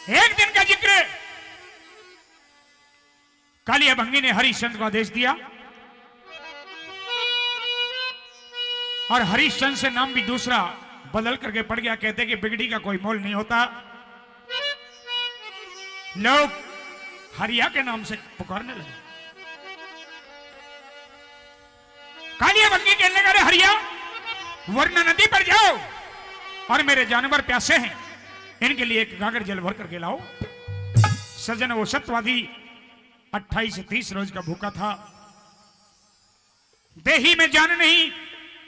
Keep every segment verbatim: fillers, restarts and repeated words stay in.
एक दिन का जिक्र है। कालिया भंगी ने हरिश्चंद को आदेश दिया और हरिश्चंद से नाम भी दूसरा बदल करके पड़ गया। कहते कि बिगड़ी का कोई मोल नहीं होता। लोग हरिया के नाम से पुकारने लगे। कालिया भंगी कहने लगा, "अरे हरिया, वरना नदी पर जाओ और मेरे जानवर प्यासे हैं, इनके लिए एक गागर जल भर करके लाओ।" सज्जन, वो सतवादी अट्ठाईस से तीस रोज का भूखा था। देही में जान नहीं,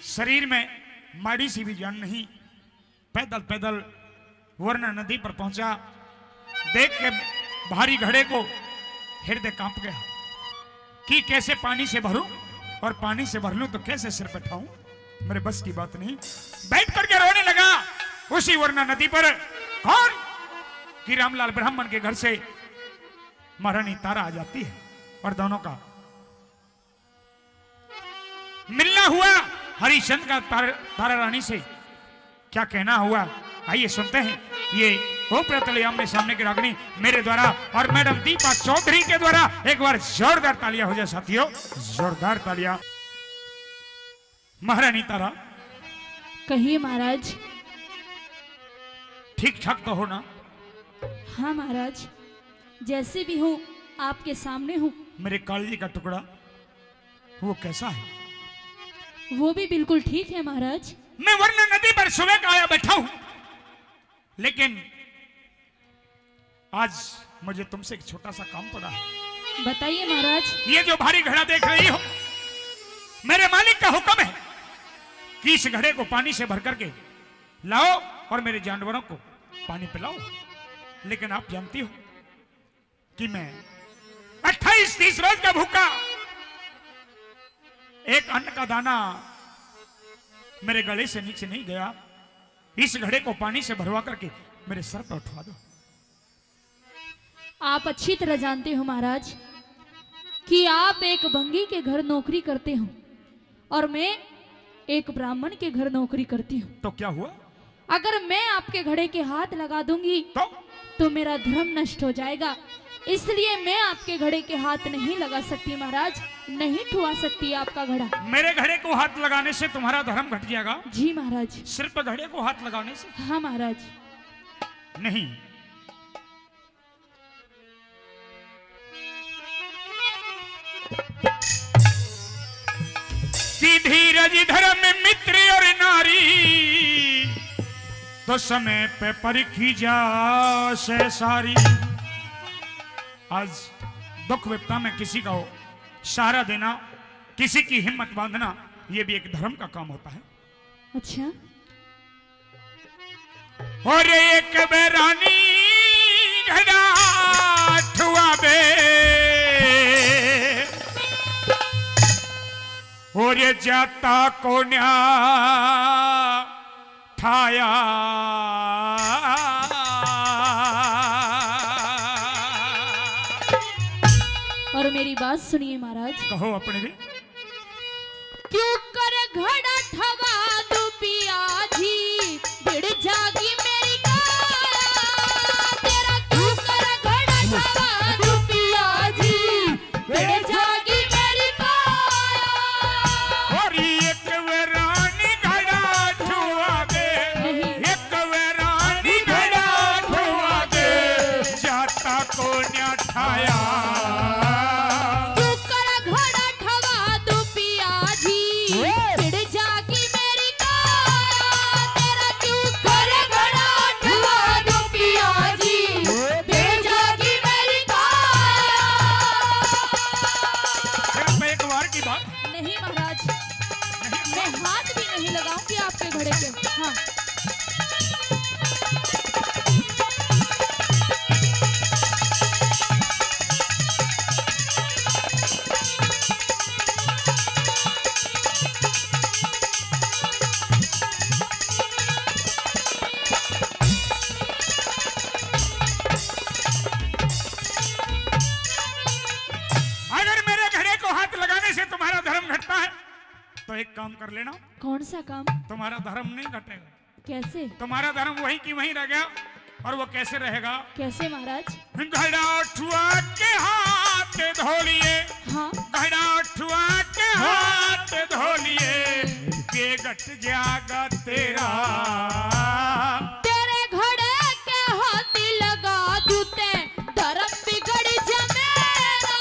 शरीर में माड़ी सी भी जान नहीं। पैदल पैदल वरना नदी पर पहुंचा। देख के भारी घड़े को हृदय कांप गया कि कैसे पानी से भरूं, और पानी से भर लूं तो कैसे सिर पे ठाऊं, मेरे बस की बात नहीं। बैठ करके रोने लगा उसी वरना नदी पर। कौन कि रामलाल ब्राह्मण के घर से महारानी तारा आ जाती है और दोनों का मिलना हुआ हरिश्चंद का तार-, तारा रानी से क्या कहना हुआ, आइए सुनते हैं। ये ओपरा तले आमने सामने की रागनी मेरे द्वारा और मैडम दीपा चौधरी के द्वारा। एक बार जोरदार तालियां हो जाए साथियों, जोरदार तालियां। महारानी तारा, कहिए महाराज। ठीक ठाक तो हो ना? हाँ महाराज, जैसे भी हूँ आपके सामने हूँ। मेरे कालजी का टुकड़ा, वो कैसा है? वो भी बिल्कुल ठीक है महाराज। मैं वरना नदी पर सुबह का आया बैठा हूँ, लेकिन आज मुझे तुमसे एक छोटा सा काम पड़ा है। बताइए महाराज। ये जो भारी घड़ा देख रही हो, मेरे मालिक का हुक्म है कि इस घड़े को पानी से भर करके लाओ और मेरे जानवरों को पानी पिलाओ। लेकिन आप जानती हो कि मैं अट्ठाईस तीस रोज का भूखा, एक अन्न का दाना मेरे गले से नीचे नहीं गया। इस घड़े को पानी से भरवा करके मेरे सर पर उठवा दो। आप अच्छी तरह जानते हो महाराज कि आप एक भंगी के घर नौकरी करते हो और मैं एक ब्राह्मण के घर नौकरी करती हूँ। तो क्या हुआ? अगर मैं आपके घड़े के हाथ लगा दूंगी तो? तो मेरा धर्म नष्ट हो जाएगा, इसलिए मैं आपके घड़े के हाथ नहीं लगा सकती महाराज, नहीं ठुआ सकती आपका घड़ा। मेरे घड़े को हाथ लगाने से तुम्हारा धर्म घट जाएगा? जी महाराज। सिर्फ घड़े को हाथ लगाने से? हाँ महाराज। नहीं, कि धीरज धर्म मित्र और नारी, तो समय पे परखी जा से सारी। आज दुख विपदा में किसी का सहारा देना, किसी की हिम्मत बांधना, ये भी एक धर्म का काम होता है। अच्छा। और एक बैरानी घड़ा ठुआवे, और जाता कोन्या ठाया। और मेरी बात सुनिए महाराज। कहो अपने भी। क्यों कर घड़ा ठवा दूं पिया जी, भिड़ जागी मेरी काया। तेरा क्यों कर घड़ा ठवा दूं पिया जी, भिड़ जागी मेरी काया। और एक वैरानी घड़ा ठुआ दे, नहीं। एक वैरानी घड़ा ठुआ दे, जाता कोन्या ठाया। क्यों कर घड़ा ठवा दूं पिया जी, ए! भिड़ जागी मेरी काया। तेरा क्यों कर घड़ा ठवा दूं पिया जी, ए! भिड़ जागी मेरी काया। सिर्फ एक बार की बात। नहीं महाराज, नहीं। मैं हाथ भी नहीं लगाऊंगी आपके घड़े पे। हाँ। अगर मेरे घड़े को हाथ लगाने से तुम्हारा धर्म घटता है, तो एक काम कर लेना। कौन सा काम? तुम्हारा धर्म नहीं घटेगा। कैसे? तुम्हारा धर्म वहीं की वहीं रह गया। और वो कैसे रहेगा? कैसे महाराज? घड़ा उठवा के हाथ धो लिए, हाँ। घड़ा उठवा के हाथ धो लिए, के घट जाएगा तेरा। तेरे घड़े के हाथी लगा जूते, धर्म बिगड़ जा मेरा।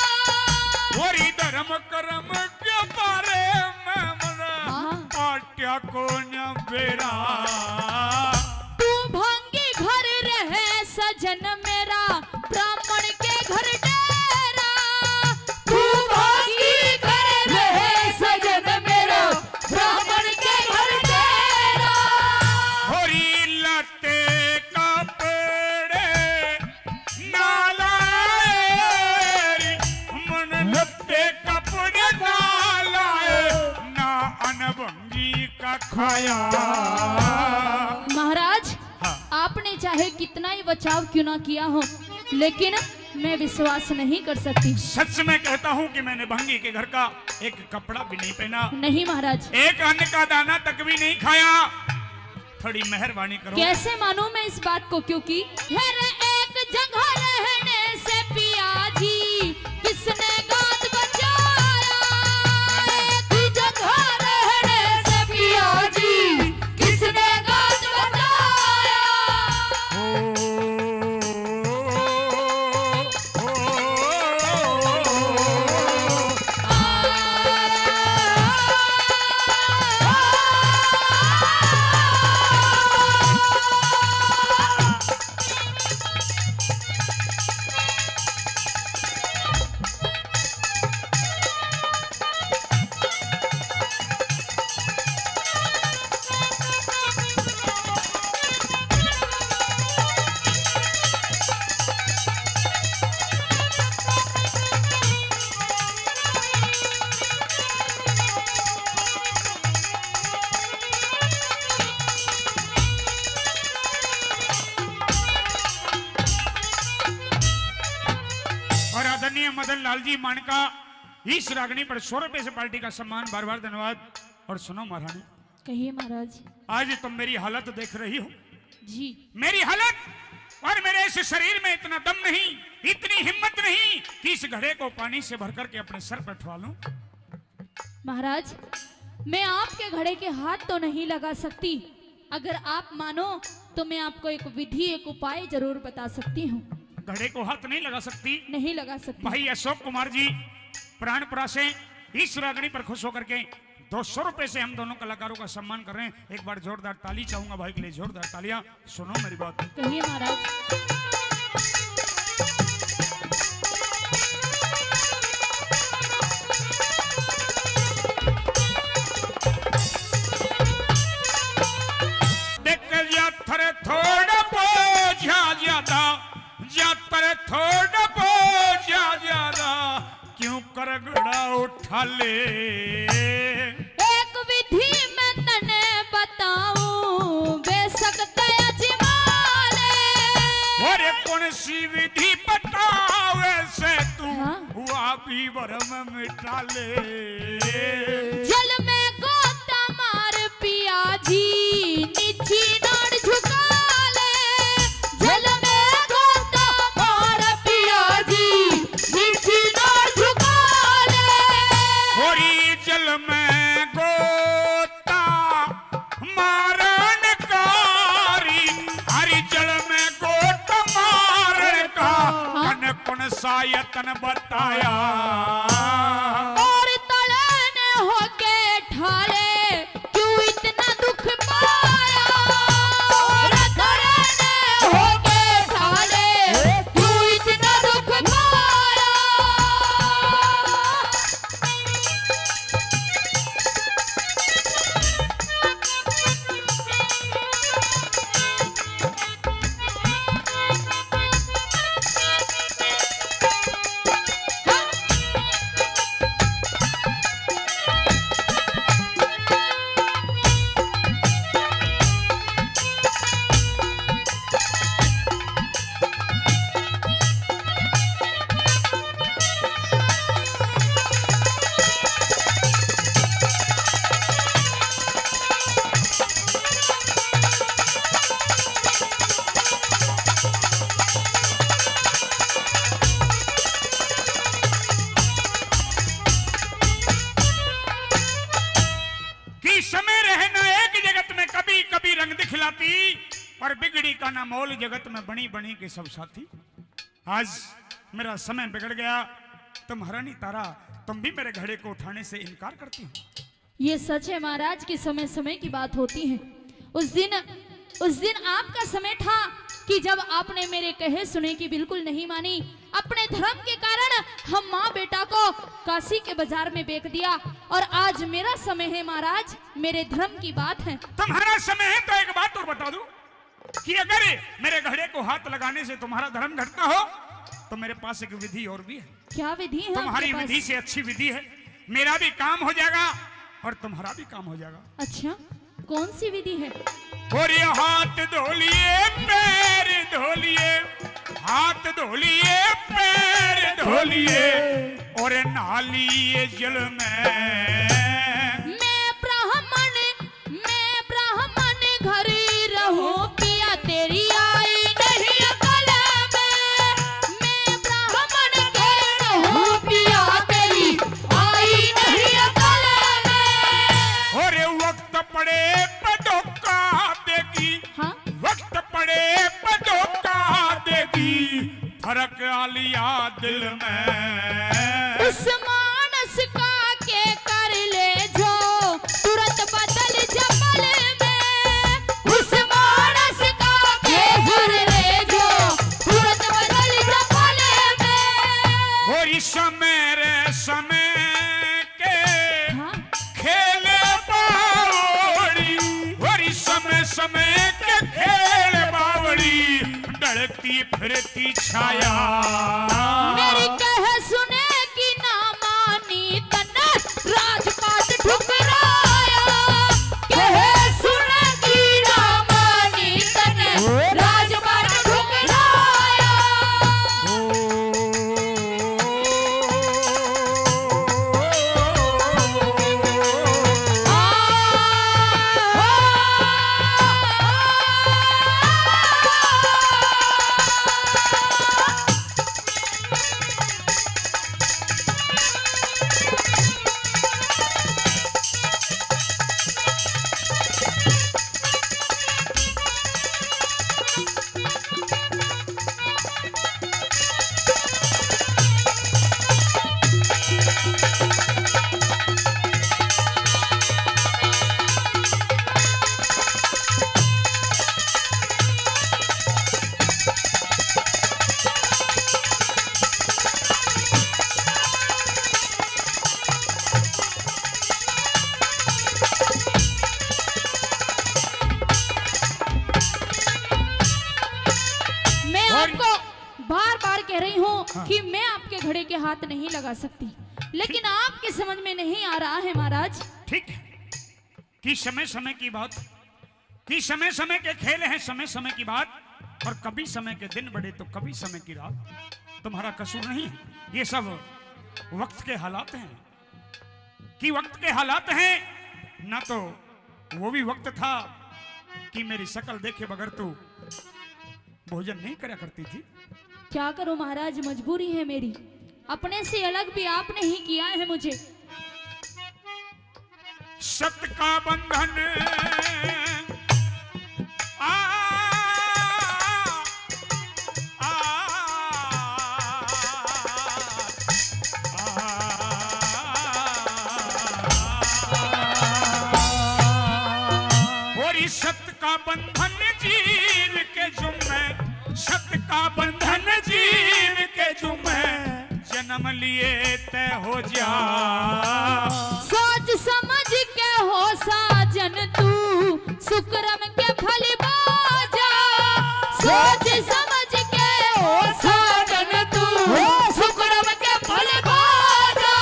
वरी धर्म कर्म के बारे में मना, हाँ। पाट्या को न बेरा। तू भांगी घर रहे सजन मेरा, ब्राह्मण के घर डेरा। तू भांगी घर रहे सजन मेरा, ब्राह्मण के घर डेरा। होरी लत्ते कपड़े ना लाए रे, मन लत्ते कपड़े ना लाए, ना अनभंगी का खाया। महाराज, हाँ। आपने चाहे कितना ही बचाव क्यों ना किया हो, लेकिन मैं विश्वास नहीं कर सकती। सच में कहता हूँ कि मैंने भंगी के घर का एक कपड़ा भी नहीं पहना। नहीं महाराज। एक अन्न का दाना तक भी नहीं खाया। थोड़ी मेहरबानी करो। कैसे मानूं मैं इस बात को, क्योंकि हर एक जगह रहने से पिया जी, किसने गात बजाया? एक जगह रहने से पिया जी, किसने गात बजाया? और आदरणीय मदन लाल जी मानका, इस रागनी पर सौ रुपए से पार्टी का सम्मान, बार बार धन्यवाद। और सुनो महारानी, कहिए महाराज। आज तुम मेरी हालत देख रही हो जी। मेरी हालत, और मेरे इस शरीर में इतना दम नहीं, इतनी हिम्मत नहीं कि इस घड़े को पानी से भर करके अपने सर पर उठवा लूं। महाराज, मैं आपके घड़े के हाथ तो नहीं लगा सकती, अगर आप मानो तो मैं आपको एक विधि, एक उपाय जरूर बता सकती हूँ। घड़े को हाथ नहीं लगा सकती? नहीं लगा सकती। भाई अशोक कुमार जी प्राणपुरा से इस रागनी पर खुश होकर के दो सौ रुपए से हम दोनों कलाकारों का सम्मान कर रहे हैं। एक बार जोरदार ताली चाहूंगा भाई के लिए, जोरदार तालियां। सुनो मेरी बात। कहिए महाराज। देख जा थरे थोड़ा बोझा ज्यादा, जा थरे थोड़ा बोझा ज्यादा, क्यों कर घड़ा उठा ले। एक विधि मैं तने बताऊं, बेशक ते अजमा ले। अरे कौन सी विधि बतावे से तू, हाँ। हुआ भी भरम मिटा ले। जल में गोता मार पिया जी, नीची नाड़ झुका ले। जल में गोता मार पिया जी, नीची नाड़ झुका ले। होरी जल में गोता मारण कारी, हरी जल में गोता मारण का, हाँ। कन कौन सा यतन बताया। और तले ने होके ठाले, क्यों इतना दुख पाया? और तले ने होके ठाले, क्यों इतना दुख पाया? बिगड़ी का ना मोल, जगत में बनी बनी के सब साथी। आज मेरा समय बिगड़ गया, तुम्हारा नहीं तारा, तुम भी मेरे घड़े को उठाने से इनकार करती हो। ये सच है महाराज कि समय समय की बात होती है। उस दिन, उस दिन आपका समय था कि जब आपने मेरे कहे सुने की बिल्कुल नहीं मानी। अपने धर्म के कारण हम माँ बेटा को काशी के बाजार में बेच दिया और आज मेरा समय है महाराज, मेरे धर्म की बात है। तुम्हारा समय है तो एक बात और बता दूं कि अगर मेरे घड़े को हाथ लगाने से तुम्हारा धर्म घटता हो तो मेरे पास एक विधि और भी है। क्या विधि है तुम्हारी आपके पास? विधि से अच्छी विधि है, मेरा भी काम हो जाएगा और तुम्हारा भी काम हो जाएगा। अच्छा, कौन सी विधि है? और ये हाथ धो लिए, पैर धो लिए, हाथ धो लिए, पैर धो लिए और नहा लिए जल में। मैं ब्राह्मण, मैं ब्राह्मण घर रहूं पिया, तेरी आई नहीं अकल में। मैं ब्राह्मण घर रहूं पिया, तेरी आई नहीं अकल में। और वक्त पड़े पे धोखा देगी, हाँ? वक्त पड़े पे धोखा देगी, फर्क आ लिया दिल में। उस मानस का के कर ले जो, तुरंत बदल जा पल में। उस मानस का के कर ले जो, तुरंत बदल जा पल में। और इस समय रे समय के हाँ? खेल बावड़ी, और समय समय के खेल बावड़ी, ढलती फिरती छाया। मेरी कह सुने की ना मानी तन्ने राजपाट ठुकराया। कह सुने की ना मानी तन्ने राजपाट ठुकराया। मैं और आपको बार बार कह रही हूँ हाँ। कि मैं आपके घड़े के हाथ नहीं लगा सकती, लेकिन ठीक। आपके समझ में नहीं आ रहा है महाराज। ठीक है कि समय समय की बात, कि समय समय के खेल हैं, समय समय की बात, और कभी समय के दिन बड़े तो कभी समय की रात। तुम्हारा कसूर नहीं है, ये सब वक्त के हालात हैं। कि वक्त के हालात हैं, ना तो वो भी वक्त था कि मेरी शक्ल देखे बगैर तू भोजन नहीं करा करती थी। क्या करूं महाराज, मजबूरी है मेरी, अपने से अलग भी आपने ही किया है मुझे। सत का बंधन आ, आ, आ, और इस सत का बंधन जीव के जुम्मे, सत का बंधन जीव के जुम्मे, जन्म लिए तय हो जा। सोच समझ के हो साजन तू, सुकरम के फल बाजा। सोच समझ के हो साजन तू, सुकरम के फल बाजा।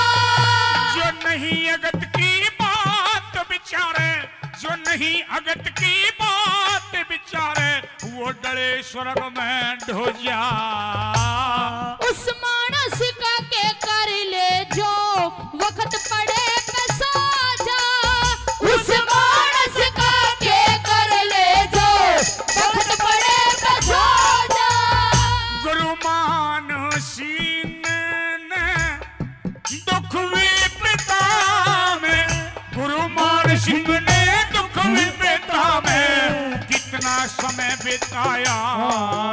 जो नहीं अगत की बात विचारे, जो नहीं अगत की बात विचारे, वो डले स्वर्ग में ढो जा। उस मानस का के कर ले जो, वक्त पड़े पे सो जा। उस मानस का के कर ले जो, वक्त पड़े पे सो जा। गुरु मानसी ने दुख विपदा में, गुरु मान सिंह ने दुख विपदा में कितना समय आया।